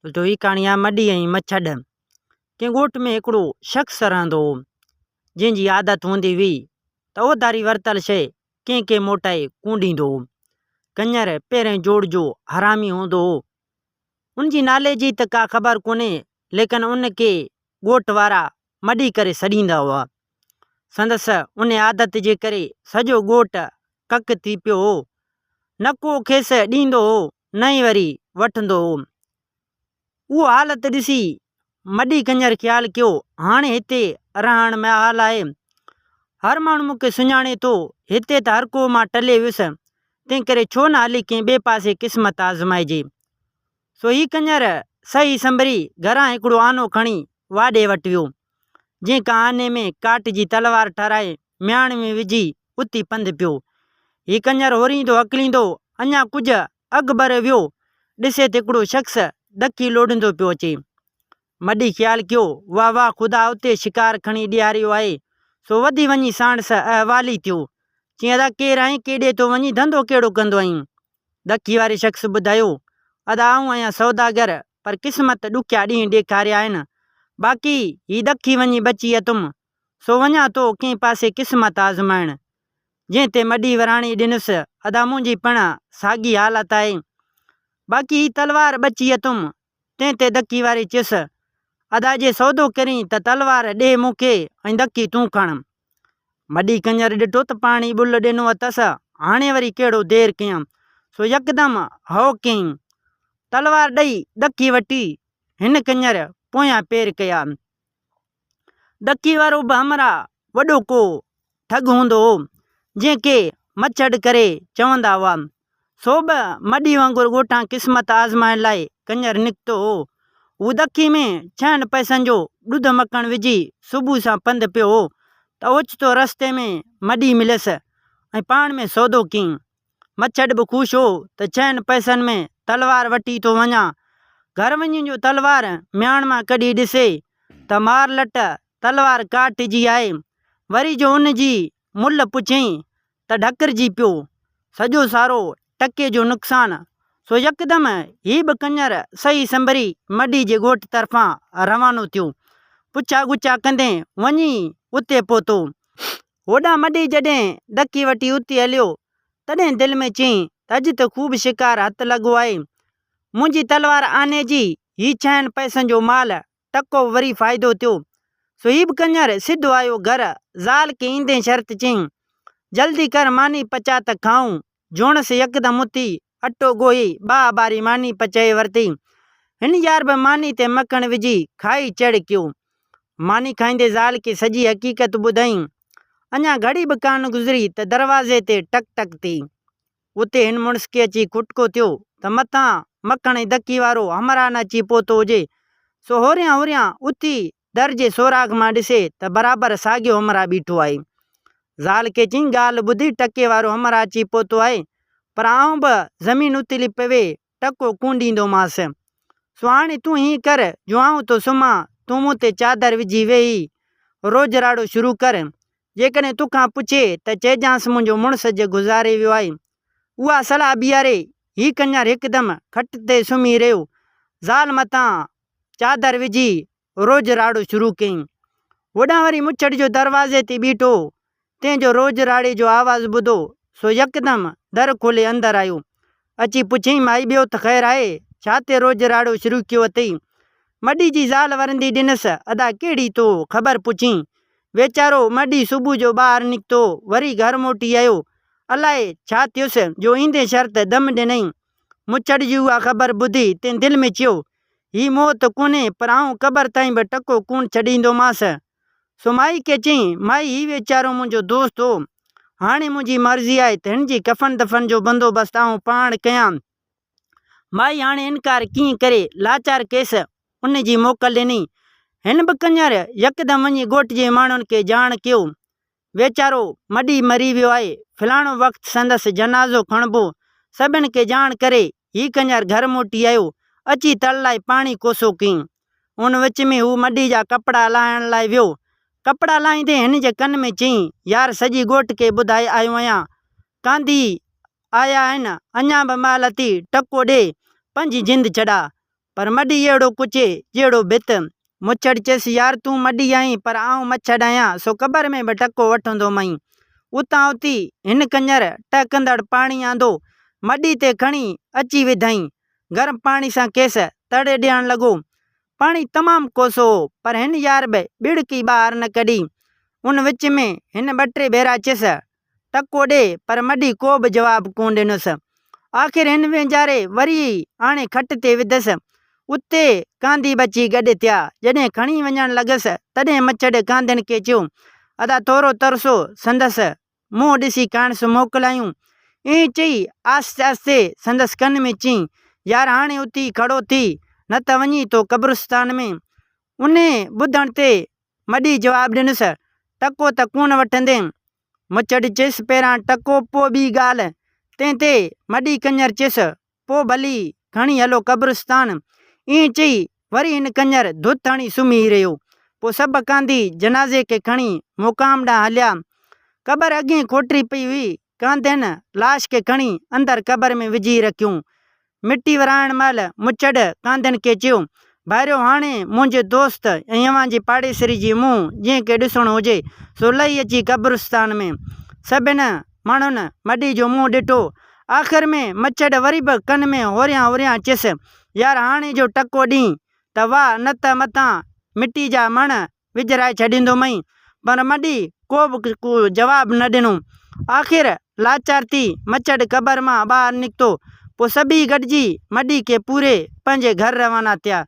تو هي ڪهاڻي آهي مڏي ۽ مڇڏ. ڪنهن ڳوٺ ۾ هڪڙو شخص رهندو هو، جنهن جي عادت هوندي هئي ته اوڌاري ورتل شيء ڪنهن کي موٽائي ڪونه ڏيندو هو. ڪڃر پهرئين جوڙ جو حرامي هوندو هو. ان جي نالي جي ته ڪا خبر ڪونهي، ليڪن ان کي ڳوٺ وارا مڏي ڪري سڏيندا هئا. سندس ان عادت جي ڪري سڄو ڳوٺ ڪڪ ٿي پيو هو. نه ڪو کيس ڏيندو هو نه ئي وري وٺندو هو. اهو حالت ڏسي مڏي ڪڃر خيال ڪيو، هاڻي هتي رهڻ محال آهي. هر ماڻهو مون کي سڃاڻي ٿو. هتي ته هر ڪو مان ٽلي ويس، تنهنڪري ڇو نه هلي ڪنهن ٻئي پاسي قسمت آزمائجي. سو هي ڪڃر سهي سنڀري گهران هڪڙو آنو کڻي واڍي وٽ ويو، جنهن کان آني ۾ ڪاٺ جي تلوار ٺهرائي مياڻ ۾ وجهي اٿي پنڌ پيو. هي ڪڃر هوريندو هڪليندو اڃا ڪجهه اڳڀرو ويو، ڏسي ته هڪڙو شخص ڏکي لوڏندو پيو اچي. مڏي خيال ڪيو، واه واه خدا اتي شڪار کڻي ڏياريو آهي، سو وڌي وڃي ساڻس احوالي ٿيو. چيائين ادا ڪير آهين، ڪيڏي ٿو وڃين، ڌنڌو ڪهڙو ڪندو آهين؟ ڏکي واري شخص ٻڌايو، ادا آئون آهيان سوداگر، پر قسمت ڏکيا ڏينهن ڏيکاريا آهن، باقي هي ڏکي وڃي بچي اٿم، سو وڃان ٿو ڪنهن پاسي قسمت آزمائڻ. جنهن تي مڏي وراڻي ڏنس، ادا منهنجي پڻ ساڳي حالت آهي، باقي هي تلوار بچي اٿم، تنهن تي دڪي واري چيس، ادا جي سودو ڪرين ته تلوار ڏي مون کي ۽ دڪي تون کڻ. مڏي ڪڃر ڏٺو ته پاڻي ٻل ڏنو اٿس، هاڻي وري ڪهڙو دير ڪيان، سو يڪدم هئو ڪيائين. تلوار ڏئي دڪي وٺي هن ڪڃر پويان پير ڪيا. دڪي وارو به همراهه وڏو ڪو ٺڳ هوندو هو، جنهن کي مڇڏ ڪري چوندا هئا. سو به مڏي وانگر ڳوٺان قسمت آزمائڻ لاء ڪڃر نڪتو هو. هو دکي ۾ ڇهن پئسن جو ڏڌ مکڻ وجهي صبح سان پنڌ پيو هو ته اوچتو رستي ۾ مڏي مليس ۽ پاڻ ۾ سودو ڪيائين. مڇڏ به خوش هو ته ڇهن پئسن ۾ تلوار وٺي ٿو وڃان. گهر وڃي جو تلوار مياڻ مان ڪڍي ڏسي ته مار لٽ تلوار ڪاٺ جي آهي. وري جو ان جي ملهه پڇيائين ته ڍڪرجي پيو. سڄو سارو ٽڪي جو نقصان. سو يڪدم هي به ڪڃر سهي سنڀري مڏي جي ڳوٺ طرفان روانو ٿيو. پڇا ڳڇا ڪندي وڃي اتي پهتو. هوڏانهن مڏي جڏهن دڪي وٺي اٿي هليو، تڏهن دل ۾ چيائين ته اڄ ته خوب شڪار هٿ لڳو آهي. منهنجي تلوار آني جي، هي ڇهن پئسن جو مال، ٽڪو وري فائدو ٿيو. سو هي به ڪڃر سڌو آيو گهر، زال کي ايندين شرط چيائين، جلدي ڪر ماني پچاء ته کائون. جوڻس يڪدم اٿي، اٽو ڳوهي، ٻاهه ٻاري ماني پچائي ورتي. هن يار به ماني تي مکڻ وجهي کائي چڙ ڪيو. ماني کائيندي زال کي سڄي حقيقت ٻڌائين. اڃا گهڙي به ڪانه گذري ته دروازي تي ٽڪ ٽڪ ٿي. اتي هن مڙس کي اچي کٽڪو ٿيو ته متان مکڻ ۽ دڪي وارو همراهه نه اچي پهتو هجي. سو هوريان هوريان اٿي در جي سوراخ مان ڏسي ته برابر ساڳيو همراهه بيٺو آهي. زال کي چيائين، ڳالهه ٻڌي ٽڪي وارو همراهه اچي پهتو آهي، پر آئون به زمين اٿلي پوي ٽڪو ڪونه ڏيندومانس. سو هاڻي تون هيئن ڪر جو آئون ٿو سمهان، تون مون تي چادر وجهي ويهي روڄ راڙو شروع ڪر. جيڪڏهن توکان پڇي ته چئجانس منهنجو مڙس اڄ گذاري ويو آهي. اها صلاح بيهاري هي ڪڃر هڪدم کٽ تي سمهي رهيو. زال مٿان چادر وجهي روڄ راڙو شروع ڪيائين. هوڏانهن وري مڇڙ جو دروازي تي بيٺو هو، تنهن جو روڄ راڙي جو آواز ٻڌو، سو يڪدم در کولي اندر آيو. اچي پڇيائين، مائي ٻيو ته خير آهي، ڇا تي روڄ راڙو شروع ڪيو اٿئي؟ مڏي جي زال ورندي ڏنس، ادا ڪهڙي تو خبر پڇين، ويچارو مڏي صبح جو ٻاهر نڪتو، وري گهر موٽي آيو، الائي ڇا ٿيس جو ايندين شرط دم ڏنائين. مڇڙ جي اها خبر ٻڌي، تنهن دل ۾ چيو، هي موت ته ڪونهي، پر آئون قبر تائين به ٽڪو ڪونه ڇڏيندومانس. سو مائي کي چيائين، مائي هي ويچارو منهنجو دوست هو. هاڻي منهنجي مرضي آهي ته هن جي ڪفن دفن جو بندوبست آئون پاڻ ڪيان. مائي هاڻي انڪار ڪيئن ڪري، لاچار ڪيس ان جي موڪل ڏني. هن به ڪڃر يڪدم وڃي ڳوٺ جي ماڻهن کي ڄاڻ ڪيو. ويچارو مڏي مري ويو آهي، فلاڻو وقت سندس جنازو کڻبو، سڀن کي ڄاڻ ڪري، هي ڪڃر گهر موٽي آيو، اچي تڙ لاء پاڻي ڪوسو ڪيائين. ان وچ ۾ هو مڏي جا ڪپڙا لاهڻ لاء ويو. ڪپڙا لاهيندي هن جي ڪن ۾ چيائين، يار سڄي ڳوٺ کي ٻڌائي آيو آهيان، ڪانڌي آيا آهن، اڃا به مهل اٿي، ٽڪو ڏي، پنهنجي جند ڇڏاء. پر مڏي اهڙو ڪچي جهڙو ڀت. مڇڙ چيس، يار تون مڏي آهين پر آئون مڇڙ آهيان، سو قبر ۾ به ٽڪو وٺندومئين. اتان اٿي هن ڪڃر ٽهڪندڙ پاڻي آندو، مڏي تي کڻي اچي وڌائين. گرم پاڻي سان کيس تڙي ڏيڻ لڳو. پاڻي تمام ڪوسو هو، پر هن يار به ٻڙڪي ٻاهر نه ڪڍي. ان وچ ۾ هن ٻه ٽي ڀيرا چيس، ٽڪو ڏي، پر مڏي ڪو به جواب ڪونه ڏنس. آخر هن وينجهاري وري ئي آڻي کٽ تي وڌس. اتي ڪانڌي به اچي گڏ ٿيا. جڏهن کڻي وڃڻ لڳس، تڏهن مڇڙ ڪانڌين کي چيو، ادا ٿورو ترسو، سندس منهن ڏسي کانئس موڪلايون. ائين چئي آهستي آهستي سندس ڪن ۾ چيائين، يار هاڻي اٿي کڙو ٿي، نه ته وڃين ٿو قبرستان ۾. انهيء ٻڌڻ تي مڏي جواب ڏنس، ٽڪو ته ڪونه وٺندين. مڇڙ چيس، پهريان ٽڪو پوء ٻي ڳالهه. تنهن تي مڏي ڪڃر چيس، پوء ڀلي کڻي هلو قبرستان. ائين چئي وري هن ڪڃر ڌت هڻي سمهي رهيو. پوء سڀ ڪانڌي جنازي کي کڻي مقام ڏانهن هليا. قبر اڳهين کوٽري پئي هئي. ڪانڌين لاش کي کڻي اندر قبر ۾ وجهي رکيو. مٽي ورهائڻ مهل مڇڙ ڪانڌين کي چيو، ڀائريو هاڻي منهنجي دوست ۽ اوهان جي پاڙيسري جي منهن جنهن کي ڏسڻو هجي سو لهي اچي قبرستان ۾. سڀن ماڻهن مڏي جو منهن ڏٺو. آخر ۾ مڇڙ وري به ڪن ۾ هوريان هوريان چيس، يار هاڻي جو ٽڪو ڏين ته واهه نه ته متان مٽي جا مڻ وجهرائي ڇڏيندومئين. پر مڏي ڪو به جواب نه ڏنو. آخر لاچار ٿي مڇڙ قبر مان ٻاهر نڪتو. پوء سڀيئي گڏجي مڏي کي پوري پنهنجي گهر روانا ٿيا.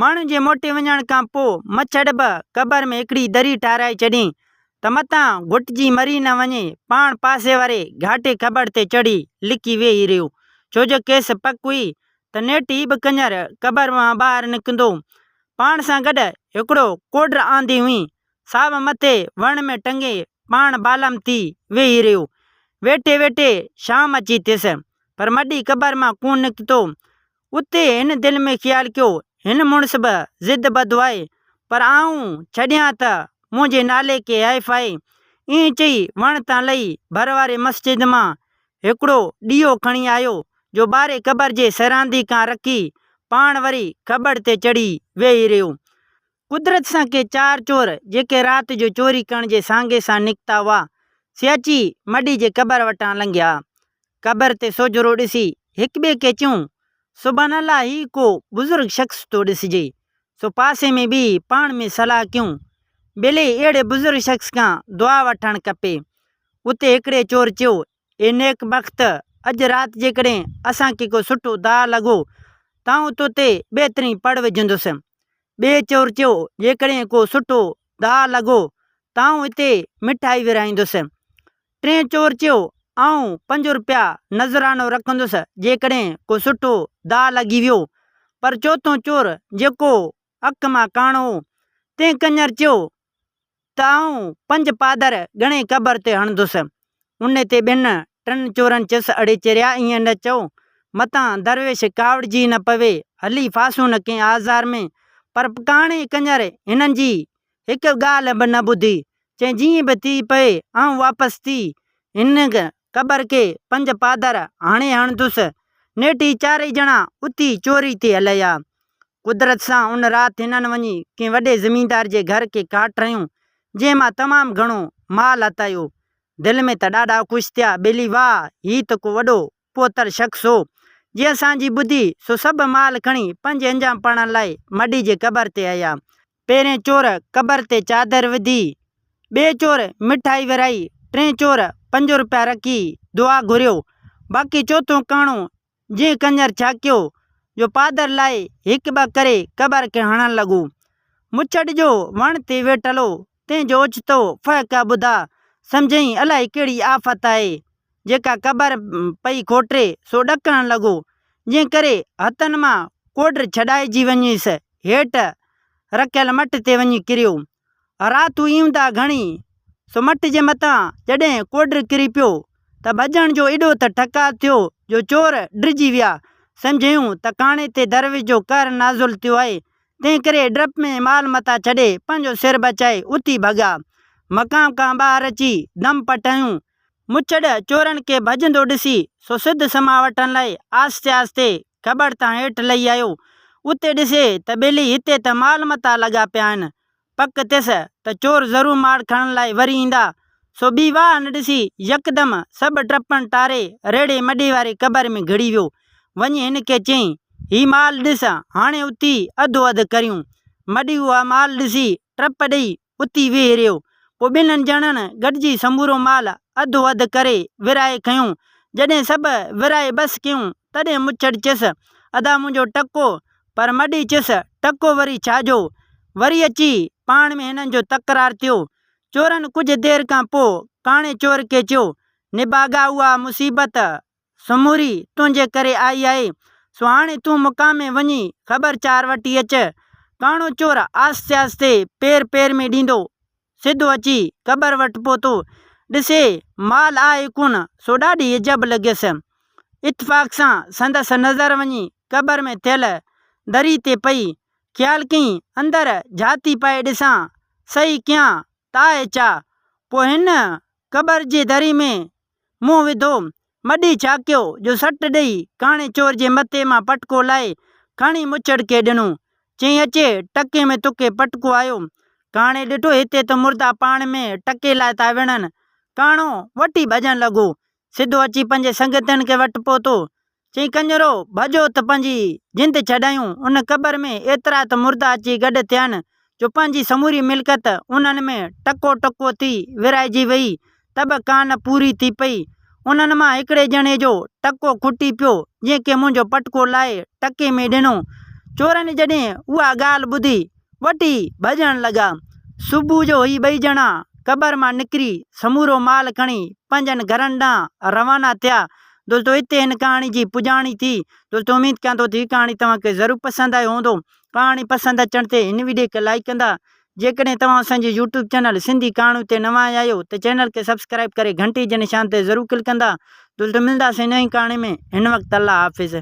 ماڻهن جي موٽي وڃڻ کان پوء مڇڙ به قبر ۾ هڪڙي دري ٺاهرائي ڇڏيائين ته متان گهٽجي مري نه وڃي. پاڻ پاسي واري گهاٽي کٻڙ تي چڙهي لڪي ويهي رهيو. ڇو جو کيس پڪ هئي ته نيٺ هي به ڪڃر قبر مان ٻاهر نڪندو. پاڻ سان گڏ هڪڙو ڪوڏر آندي هئي، سا به مٿي وڻ ۾ ٽنگي پاڻ بالم ٿي ويهي رهيو. ويٺي ويٺي شام اچي ٿيس، پر مڏي قبر مان ڪونه نڪتو. اتي هن دل ۾ خيال ڪيو، هن مڙس به ضد ٻڌو آهي، پر آئون ڇڏيان ته منهنجي نالي کي حيف آهي. ائين چئي وڻ تان لهي ڀر واري مسجد مان هڪڙو ڏيئو کڻي آيو، جو ٻاري قبر جي سيراندي کان رکي پاڻ وري کٻڙ تي چڙهي ويهي رهيو. قدرت سان ڪي چار چور، جيڪي رات جو چوري ڪرڻ جي سانگي سان نڪتا هئا، سي اچي مڏي جي قبر وٽان لنگهيا. قبر تي سوجهرو ڏسي هڪٻئي کي چيون، سبحان الله هي ڪو بزرگ شخص ٿو ڏسجي. سو پاسي ۾ بيهي پاڻ ۾ صلاح ڪيون، ٻيلي اهڙي بزرگ شخص کان دعا وٺڻ کپي. اتي هڪڙي چور چيو، اي نيڪ بخت! اڄ رات جيڪڏهن اسان کي ڪو سٺو داء لڳو ته آئون تو تي بهترين پڙ وجهندس. ٻئي چور چيو، جيڪڏهن ڪو سٺو داء لڳو ته آئون هتي مٺائي ورهائيندس. ٽئين چور چيو، آئون پنج روپيا نذرانو رکندس جيڪڏهن ڪو سٺو داء لڳي ويو. پر چوٿون چور جيڪو اک مان ڪاڻو هو، تنهن ڪڃر چيو ته آئون پنج پادر ڳڻي قبر تي هڻندس. ان تي ٻين ٽن چورن چيس، اڙي چريا ائين نه چئو، متان درويش ڪاوڙجي نه پوي، هلي ڦاسون نه ڪنهن آزار ۾. پر ڪاڻي ڪڃر هنن جي هڪ ڳالهه به نه ٻڌي. چيائين، جيئن به ٿي پئي، آئون واپس ٿي هن قبر کي پنج پادر هڻي هڻندس. نيٺ هي چارئي ڄڻا اٿي چوري تي هليا. قدرت سان ان رات هنن وڃي ڪنهن وڏي زميندار جي گهر کي ڪاٺ هنيو، جنهن مان تمام گهڻو مال هٿ آيو. دل ۾ ته ڏاڍا خوش ٿيا، ٻيلي واهه، هي ته ڪو وڏو پوتر شخص هو، جنهن اسان جي ٻڌي، سو سڀ مال کڻي پنهنجي انجام پڙهڻ لاء مڏي جي قبر تي آيا. پهرين چور قبر تي چادر وڌي، ٻئي چور مٺائي ورهائي، ٽئين چور پنج روپيا رکي دعا گهريو، باقي چوٿون ڪاڻو جنهن ڪڃر ڇاڪيو جو پادر لاهي هڪ ٻه ڪري قبر کي هڻڻ لڳو. مڇڙ جو وڻ تي ويٺل هو، تنهن جو اوچتو ڦهڪا ٻڌا، سمجهيائين الائي ڪهڙي آفت آهي، جيڪا قبر پئي کوٽري، سو ڏڪڻ لڳو، جنهن ڪري هٿن مان ڪوڏر ڇڏائجي وڃيس، هيٺ رکيل مٽ تي وڃي ڪريو. رات هئي اونداهه گهڻي، سو مٽ جي مٿان جڏهن ڪوڏر ڪري پيو ته ڀڄڻ جو ايڏو ته ٺڪاء ٿيو جو چور ڊڄي ويا. سمجهيائون ته ڪاڻي تي درويش جو قهر نازل ٿيو آهي، تنهنڪري ڊپ ۾ مال متاع ڇڏي پنهنجو سر بچائي اٿي ڀڳا. مقام کان ٻاهر اچي دم پٽايون. مڇڙ چورن کي ڀڄندو ڏسي سو سڌ سماء وٺڻ لاء آهستي آهستي کٻڙ تان هيٺ لهي آيو. اتي ڏسي ته ٻيلي هتي ته مال متاع لڳا پيا آهن. پڪ ٿيس ته چور ضرور ماڙ کڻڻ لاء وري ايندا. سو ٻي واهه نه ڏسي يڪدم سڀ ٽپڻ ٽاري ريڙهي مڏي واري قبر ۾ گهڙي ويو. وڃي هن کي چيائين، هي مال ڏس، هاڻي اٿي اڌو اڌ ڪريون. مڏي اها مال ڏسي ٽپ ڏئي اٿي ويهي رهيو. پوء ٻنهن ڄڻن گڏجي سمورو مال اڌو اڌ ڪري ورهائي کنيو. جڏهن سڀ ورهائي بس ڪيون، تڏهن مڇڙ چيس، ادا منهنجو ٽڪو! پر مڏي چيس، ٽڪو وري ڇا جو؟ وري اچي پاڻ ۾ هنن جو تڪرار ٿيو. چورن ڪجهه دير کان پوء ڪاڻي چور کي چيو، نڀاڳا اها مصيبت سموري تنهنجي ڪري آئي آهي، سو هاڻي تون مقامي وڃي خبر چار وٺي اچ. ڪاڻو چور آهستي آهستي پير پير ۾ ڏيندو سڌو اچي قبر وٽ پهتو. ڏسي مال آهي ڪونه، سو ڏاڍي عجب لڳيس. اتفاق سان سندس نظر وڃي قبر ۾ ٿيل دري تي پئي. خيال ڪيائين اندر جهاتي پائي ڏسان سهي ڪيان ته آهي ڇا؟ پوء هن قبر جي دري ۾ منهن وڌو، مڏي ڇاڪيو جو سٽ ڏئي ڪاڻي چور جي مٿي مان پٽڪو لاهي کڻي مڇڙ کي ڏنو. چيائين اچي ٽڪي ۾ توکي پٽڪو آيو. ڪاڻي ڏٺو هتي ته مردا پاڻ ۾ ٽڪي لاء ٿا وڙهن. ڪاڻو وٺي ڀڄڻ لڳو. سڌو اچي پنهنجي سنگتين کي وٽ پهتو. چيائين ڪڃرو ڀڄو ته پنهنجي جند ڇڏايون. ان قبر ۾ ايترا ته مردا اچي گڏ ٿيا آهن جو پنهنجي سموري ملڪيت انهن ۾ ٽڪو ٽڪو ٿي ورهائجي ويئي ته به ڪا نه پوري ٿي پئي. انهن مان هڪڙي ڄڻي جو ٽڪو کٽي پيو جنهن کي منهنجو پٽڪو لاهي ٽڪي ۾ ڏنو. چورن جڏهن اها ڳالهه ٻڌي وٺي ڀڄڻ لڳا. صبح جو هي ٻئي ڄڻا قبر مان نڪري سمورو مال کڻي پنهنجن گهرن ڏانهن روانا ٿيا. دوستو هتي هن ڪهاڻي جي پڄاڻي ٿي. دوستو اميد ڪيان ٿو ته هي ڪهاڻي توهان کي ضرور پسند آئي هوندو. ڪهاڻي پسند اچڻ تي هن وڊيو کي لائيڪ ڪندا. جيڪڏهن توهان اسان جي يوٽيوب چينل سنڌي ڪهاڻيون تي نوان آيا آهيو ته چينل کي سبسڪرائيب ڪري گهنٽي جي نشان تي ضرور ڪلڪ ڪندا. دوستو ملنداسين نئين ڪهاڻي ۾ هن وقت الله حافظ.